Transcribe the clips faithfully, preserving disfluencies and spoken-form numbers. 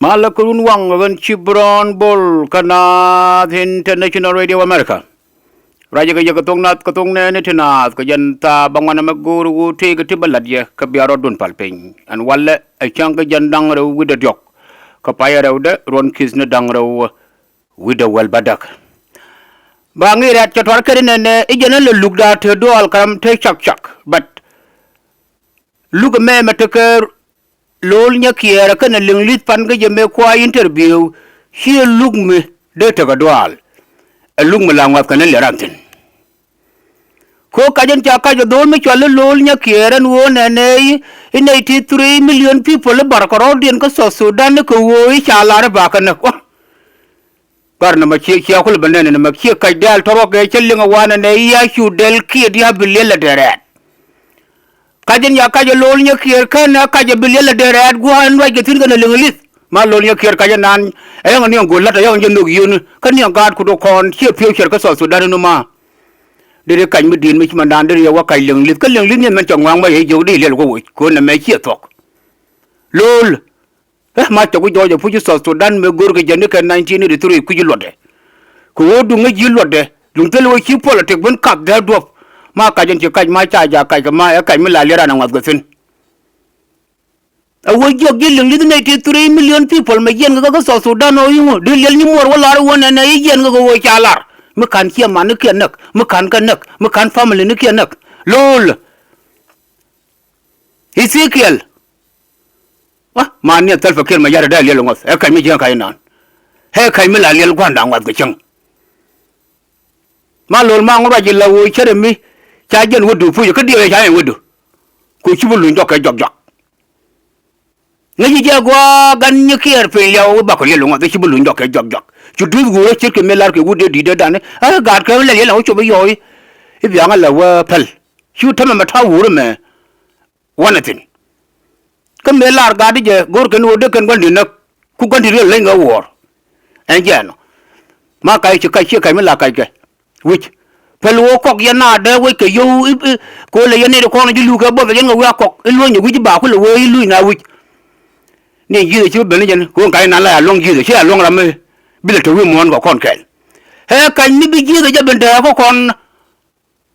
Malɛ kɛ run waŋ ɣän ci Brown Bol kä Naath International Radio America. Ruacä kɛ yɛ kɛ thok Naath kɛ thok nɛɛni ti naath kɛ jɛn thaa ba ŋuan ɛmɛ go̱o̱r ɣöö tëëkɛ ti bä la̱t yɛ kä bia rɔ̱dun pal piny. Ɛn walɛ ɛ cäŋ kä jɛn da̱ŋ rɛw wi̱cdɛ diɔ̱k kä payɛ rɛwdɛ ruɔ̱n ki̱th ni da̱ŋ rɛw wi̱cdɛ wäl bädäk. Ba ŋi̱i̱c rɛ̈t cɛ tuar kɛn nɛnɛ i̱ jɛn ɛ lɛ lukda te duɔɔl ka̱m te cak cak. But luk ɛmɛ mɛ tekɛ Lo̱l Nyakiɛɛr kɛnɛ liŋ li̱th pan kä jɛ mëë kua interview. Ciɛ luk mi dee tekɛ duaal. Ɛ luk mi la ŋuath kɛn ni liɛr an thi̱n. Kɛ ɣöö kac in ca kac ɛ dho̱o̱l mi cɔal i̱ Lo̱l Nyakiɛɛr ɛn ɣöö nɛnɛ i̱, i̱ ninety three million people i̱ bar kɛ rɔ̱ɔ̱diɛn kä South Sudan i̱ kɛ ɣöö i̱ ca lar i̱ ba kɛ näk. Wah! Bar nɛmɛ ciɛ, ciɛ kulɛ bɛ nɛn nɛmɛ ciɛ kac dɛl tɔrɔ kɛ cä liŋ ɛ wanɛ nɛ i̱ ya cu dɛl kiɛt ya bi liɛl ɛ dee rɛɛt. Kac in ya kac ɛ Lo̱l Nyakiɛɛr kɛn ɛ kac ɛ bi liɛl ɛ dee rɛɛt gua̱a̱n ruac kɛ thi̱n kɛn ɛ liŋ li̱th. Ma Lo̱l Nyakiɛɛr kac ɛ naan ɛ yɛn ɛ niɛŋ go̱l la̱t ɛ yɛn jɛ nhök yio̱ni kä niɛŋ gaat kut ɛ kɔn ciɛ pi̱w cɛr kä South Sudan inɔ ma. Dee ri kac mi di̱i̱t mi ci ma naan dee ri yɛ wä kac liŋ li̱th kä liŋ li̱th ni ɛn mɛn cɛ ŋua̱a̱ŋ ma yɛ jiök di liɛl wä woc kɛ ɣöö nɛmɛ ciɛ thuɔ̱k. Lo̱l. Ɛ ma cɛ ku jɔɔc ɛ puc i̱ South Sudan mëë go̱rkɛ jɛ ni kɛ nineteen eighty-three kui̱c i̱ luɔtdɛ. Kɛ ɣöö duŋ ŋäc ji̱ luɔtdɛ duŋ thil ɣöö ci politik ben kath dee duɔ̱p. Ma kac ɛn ci kac ma ca ja kac kɛ ma ɛ kac mi la liɛr an ɛ ŋuath kɛ thi̱n. Ɛ ɣöö jiɔk ji̱ liŋ li̱th ninety three million people mɛ jiɛn kɛ kä South Sudan ɣöö i̱ ŋu di liɛl nyi muɔr wä lar i̱ wä nɛnɛ i̱ jiɛn kɛ kɛ ɣöö ca lar mi ka̱n ciɛ man ni kiɛ näk mi ka̱n kɛ näk mi ka̱n family ni kiɛ näk. Lo̱l. Ezekiel. Wah, man ni a Salva Kiir Mayardit dee a liɛl ŋuɔth ɛ ka̱c mi jiäk ka̱c inan. Ɛ ka̱c mi la liɛl gua̱nda ŋuath kɛ cäŋ. Ma Lo̱l ma ŋuɔth ruac ji̱ la ɣöö cärɛ mi ca jɛn wädu puc kä diɛw ɛ ca jɛn wädu. Kɛ ci bi luny jɔk kɛ jɔk jɔk. Ŋäci jɛ gua̱a̱ gan nyi kiɛɛr piny liaw i̱ bakɔ liɛl ŋuɔth i̱ ci bi luny jɔk kɛ jɔk jɔk. Cu duth wuurä ce̱tkɛ mi lar kɛ wut dee di̱t dee dan i̱ ɛ gaat kɛ lɛ liɛl ɛ wä cop i̱ yɔɔy. I̱ biaŋä lɛ wä päl. Cu tämɛ mɛ ta̱a̱ wuurä mɛ. Wanɛ thi̱n. Kä mëë lar gatdi jɛ go̱o̱r kɛn ɣöö dee kɛn gua̱ndi̱t näk ku gua̱ndi̱t riɛl leny kɛ wuɔ̱ɔ̱r. Ɛn jɛ ɛnɔ. Ma kac ci kac ciɛ kac mi la kac kɛ wi̱c. Päl ɣöö kɔk yɛn na dee wec kɛ yio̱w i̱, i̱, kɛ ɣöö lɛ yɛn nɛy ti kɔn ji̱ luk kɛ buɔth ɛ yɛn kɛ wi̱i̱ a kɔk i̱ luɔ̱ny ɛ wi̱c i̱ ba kulɛ wee i̱ luc na wi̱c. Ni ji̱th ɛ ci ben ni jɛn kɛ ɣöö kac nan la ya luɔ̱ŋ ji̱th ɛ ci ya luɔ̱ŋ ram mi bi lɛ te wi̱i̱ muɔ̱ɔ̱n kɛ kɔn kɛɛl. Ɛ kac mi bi ji̱th ɛ jɛ ben dee kɛ kɔn.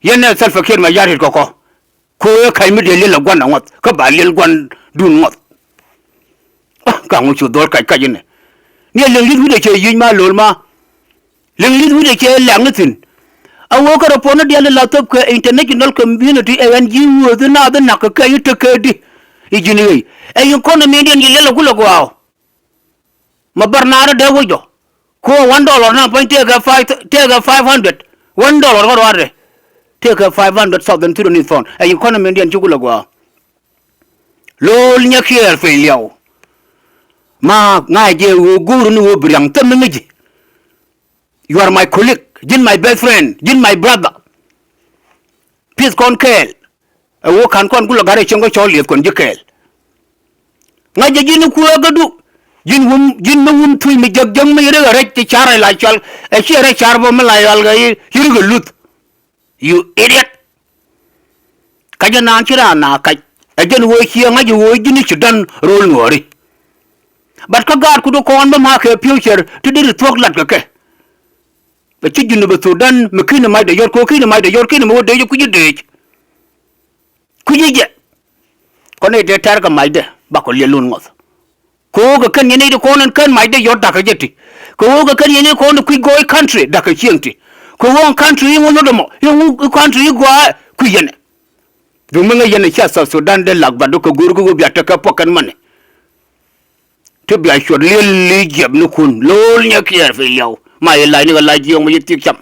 Yɛn ɛ Salva Kiir Mayardit kɔkɔ. Ko̱ ɛ ka̱c mi dee liɛl ɛ gua̱n ɛ ŋuɔth kä ba liɛl gua̱ndun ŋuɔth. Ah, ka̱ŋ cu dhɔl kac kac inɛ. Ni ɛ liŋ li̱th wi̱cdɛ cɛ yic ma lo̱l ma. Liŋ li̱th wi̱cdɛ cɛ lɛ̈k ni thi̱n. A wee kärɛ puɔ̱n ni diaal in la thop kɛ international community ɛ ɣän ji̱ wuöth in naath in na̱k kɛ kɛ i̱ tek kɛ di. I̱ ji̱n ɣöy ɛ economy diɛn ci liɛl ɛ kulɛ gua̱a̱w. Ma bar naar dee wec dɔ. Ko one dollar na pany tëëkɛ five, tëëkɛ five hundred. One dollar kä ruaadɛ. Tëëkɛ five hundred Southern Sudanese pound. Ɛ economy diɛn ci kulɛ gua̱a̱. Lo̱l nyɛ kiɛɛr piny liaw. Ma ŋa̱c jɛ ɣöö go̱o̱r ni ɣöö bi riaŋ thäm mi ŋäci. You are my colleague. Ji̱n my best friend. Ji̱n my brother. Pi̱th kɔn kɛɛl. Ɛ wä ka̱n kɔn kulɛ gat ɛ cieŋ kä cɔl lieth kɔn ji̱ kɛɛl. Ŋa̱c jɛ ji̱n kuääkädu. Ji̱n wum, ji̱n mi wum thuc mi jäk jäk mi rik ɛ rɛc ti car ɛ la cɔal. Ɛ ciɛ rɛc car bä mi la yɔal kɛ i̱ rik ɛ luth. You idiot. Kä jɛ naan ci raan na kac. Ɛ jɛn wee ciɛ ŋa̱c ɛ wee ji̱n i̱ ci dän ro̱l nuɔ̱ɔ̱ri. But kä gaat kut kɔn bä ma̱a̱ kɛ future ti deri thuɔ̱k lat kɛ kɛ. Bɛ ci Junub Thudan mi ki̱n mac dee yɔt kɛ ɣöö ki̱n mac dee yɔt ki̱n mi wä dee jɛ kui̱ci dee. Kui̱ci jɛ. Kɔn i̱ dee tɛr kɛ macdɛ bakɔ liɛl lun ŋɔth. Kɛ ɣöö kɛ kɛn yɛn nɛy ti kɔn ɛn kɛn macdɛ yɔt da̱kä jɛ ti. Kɛ ɣöö kɛ kɛn yɛn nɛy kɔn ti kui̱c gɔɔy country da̱kä cieŋ ti. Kɛ ɣöö ɛn country i̱ ŋu lotdɛ mɔ i̱ ŋu country i̱ gɔaa kui̱c yɛn ɛ. Dhuk mi ŋäc yɛn ɛ cia South Sudan dee lak batdu kɛ go̱o̱r kɛ ɣöö bia tekɛ puɔk kɛn mani. Ti bia cuɔt liɛl i̱ jiɛpnikun lo̱o̱l nyɛ kiɛɛr piny liaw. Ma yɛ lac ni kɛ lac jiɔk mi yɛ thiek cam.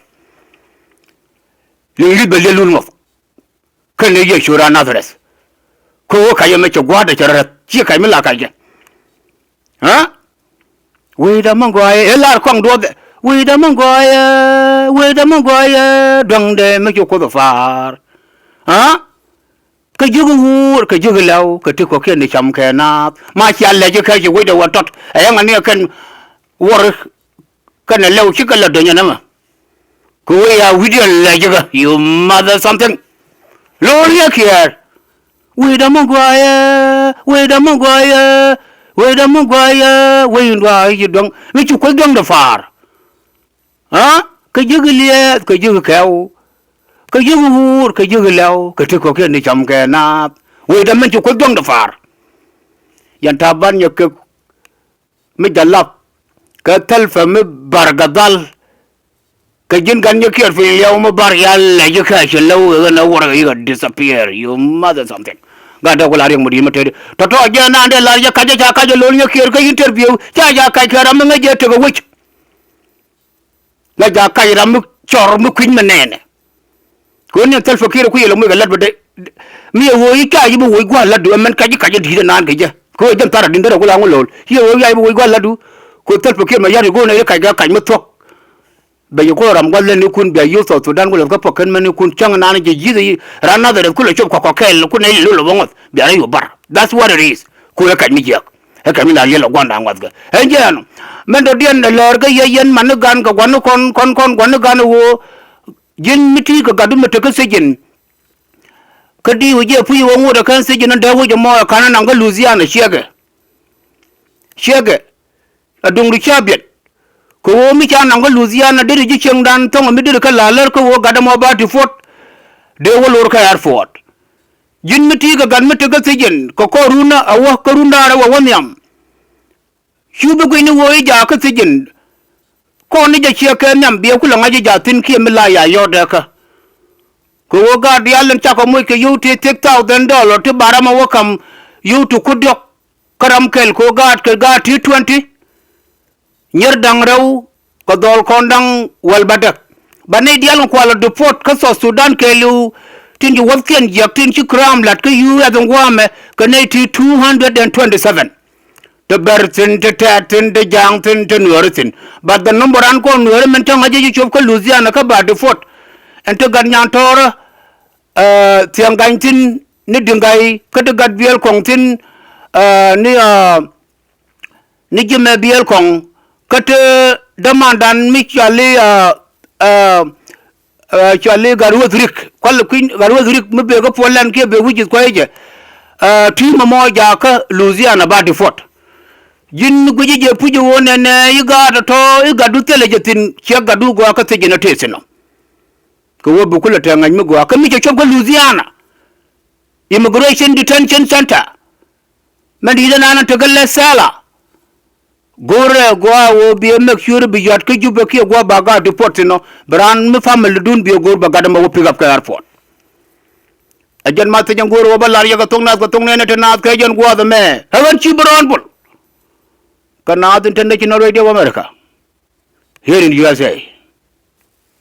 Liŋ li̱th bɛ liɛl lun ŋɔth. Kɛn ni Yecu raan Nadharɛth. Kɛ ɣöö kac ɛmɛ cɛ gua̱a̱thdɛ cɛ rɛth ciɛ kac mi la kackɛ. Aa? Wecdä mi gɔaaɛ ëë lar kɔaŋ duɔth ɛ. Wecdä mi gɔaaɛ, wecdä mi gɔaaɛ duäŋdɛ mi ci Kuoth ɛ pa̱a̱r. Aa? Kä jiök i̱ wuur kɛ jiök i̱ lɛw kɛ ti kɔ̱kiɛn i̱ cam kɛ naath. Ma cia lɛc i̱ kɛ ci wecdɛ wä tɔt ɛ yɛn ŋa ni ɛ kɛn wuɔr i̱ kɛnɛ lɛw cikɛ lɛ dɔ̱nyɛ nɛmɛ. Kɛ wee ya wi̱diɛn lɛc ikä you mother something. Lo̱o̱r yɛ kiɛɛr. Wecdä mi gɔaaɛ, wecdä mi gɔaaɛ, Wecdä mi guayɛ wec in duaar i̱ ci duäŋ mi ci kuoth duäŋdɛ pa̱a̱r. Kä ji̱ ki liɛɛth kɛ ji̱ ki kɛw, kɛ ji̱ ki wuur kɛ ji̱ ki lɛw kɛ ti kɔ̱kiɛn ti cam kɛ naath. Wecdä min ci kuoth duäŋdɛ pa̱a̱r. Yɛn ta̱a̱ ban nyɛ kek mi jɛ lap kɛ thɛlpɛ mi bar gɛ dhal. Kɛ ji̱n gan nyɛ kiɛɛr piny liɛw mi bar ya lɛ ji̱ kɛ ci lɛw ɣän ɛ wurɛ kɛ yikɛ disappear. You mother something. Gat dee ku la riɛk mi di̱i̱t mi teti tɔ̱tɔ̱ jɛ naan dee lar jɛ kac jɛ ca kac jɛ lo̱l nyɛ kiɛɛr kä interview ca jɛ kac kɛ ram mi ŋäc jɛ tekɛ wec. La jɛ kac ram mi cɔr mi kui̱ny mi nɛɛnɛ. Kɛ ɣän ni thil pekir ku yɛ lɛ muc kɛ lat bä dee. Mi yɛ ɣöö i̱ ca ji̱ bi woc gua̱a̱r latdu ɛmɛn kac ji̱ kac ji̱ di̱i̱t ɛnan kɛ jɛ kɛ ɣöö jɛn thar a di̱n derɛ ku la ŋu lo̱l ci yɛ ɣöö i̱ ca ji̱ bi woc gua̱a̱r latdu. Kɛ ɣöö thil pekir mɛ ya̱r i̱ go̱o̱n ɛ i̱ kac kɛ kac mi thuɔ̱k. Bɛ yɛ ku ram gua̱th lɛn ikun bia youth of Sudan ku lɛth kä pɔk kɛn mɛn ikun cäŋ naan jɛ ji̱th i̱ ran nath rɛth ku lɛ cop kɔk kɔk kɛɛl ku nɛ ilɛ lo̱l ɛ wä ŋuɔth bia rɛ yu bar. That's what it is. Ku ɛ kac mi jiäk. Ɛ kac mi la liɛl ɛ gua̱nda ŋuathkɛ ɛn jɛ ɛnɔ. Mɛn dɔ̱diɛn ɛ lɛɛr kä yɛ yɛn man ni gan kɛ gua̱n ni kɔn kɔn kɔn gua̱n ni gan ɛ ɣöö ji̱n mi ti̱i̱ kɛ gatdu mi tekä thijin. Kä di̱i̱ wä jiɛ puc wä ŋot ɛ kɛn thijin ni dee wec ɛmɔ ɛ ka̱n ɛ naŋ kä Louisiana ciɛkɛ. Ciɛkɛ. Ɛ duŋdu ca biɛt. Kɛ ɣöö mi ca naŋ kä Louisiana deri ji̱ cieŋdan thɔ̱ŋ ɛ mi deri kä la̱r lär kä ɣöö gat ɛmɔ ba deport. Dee wä lor kä airport. Ji̱n mi ti̱i̱ kɛ gat mi tekä thijin kɛ kɔr run ɛ wä kä run da̱a̱r ɛ wä wä nhiam. Cu bi gui̱ni ɣöö i̱ jaak kä thijin. Kɔn ni jɛ ciɛ kɛ nhiam biɛ kulɛ ŋa̱c i̱ jaak thi̱n kiɛ mi la ya yɔ̱ɔ̱t dee kä. Kɛ ɣöö gaat diaal in cakɔ moc kɛ yio̱w ti thiek thousand dollar ti ba ram a wä ka̱m yio̱w ti kut diɔ̱k. Kä ram kɛl kɛ ɣöö gaat kɛ gaat ti twenty. Nyier da̱ŋ rɛw kɛ dhɔl kɔn da̱ŋ wäl bädäk. Ba nɛy diaal in kualɛ deport kä South Sudan kɛɛliw tin ci wäthkiɛn jiäk tin ci kram la̱t kä U S in gua̱a̱mɛ kɛ nɛy ti two hundred and twenty seven. Te bɛr thi̱n, te tɛ̈t thi̱n, te ja̱a̱ŋ thi̱n, te nueeri thi̱n. But the number an kɔn nueeri min te ŋa̱c ji̱ cop kä Louisiana kä ba deport. Ɛn te gat nyan tɔɔrä, eh, thiɛŋ gany thi̱n ni di̱ŋ ga̱y, kä te gat biɛl kɔŋ thi̱n, eh, ni, eh, ni ji̱ mɛ biɛl kɔŋ, kä te dämandan mi cɔali, eh, eh, eh, cɔali gat rueth rik, kual kui̱ny gat rueth rik mi bek kä Portland kiɛ bek wi̱c ji̱th kuay jɛ. Eh, tui̱ mɛ mɔ jakä Louisiana ba deport. Ji̱n mi guici jɛ puc i̱ ɣöö nɛnɛ i̱ gaat tɔ̱tɔ̱ i̱ gatdu thilɛ jɛ thi̱n ciɛ gatdu gɔaa kä thiec jɛ nɔ tëë thi̱n ɔ. Kɛ ɣöö bi kulɛ tɛ̈ ŋäc mi gɔaa kä mi cɛ cop kä Louisiana Immigration Detention Center. Mɛn di̱i̱t ɛnan tekɛ lɛ thɛla. Go̱rɛ gɔaa ɣöö bi ɛ make sure bi yɔ̱a̱t kä Jubɛ kiɛ gua̱a̱ ba gaat deport thi̱n ɔ bi raan mi family dun bi ɛ go̱o̱r ba gat ɛmɛ wä pick up kɛ airport. Ɛ jɛn ma thiec ɛn go̱o̱r ɣöö bä lar yɛ kɛ thok naath kɛ thok nɛɛnɛ te naath kɛ jɛn gua̱a̱th ɛmɛ ɛ ɣän ci bi rɔɔn bol. Kɛ naath international radio of America. Here in U S A.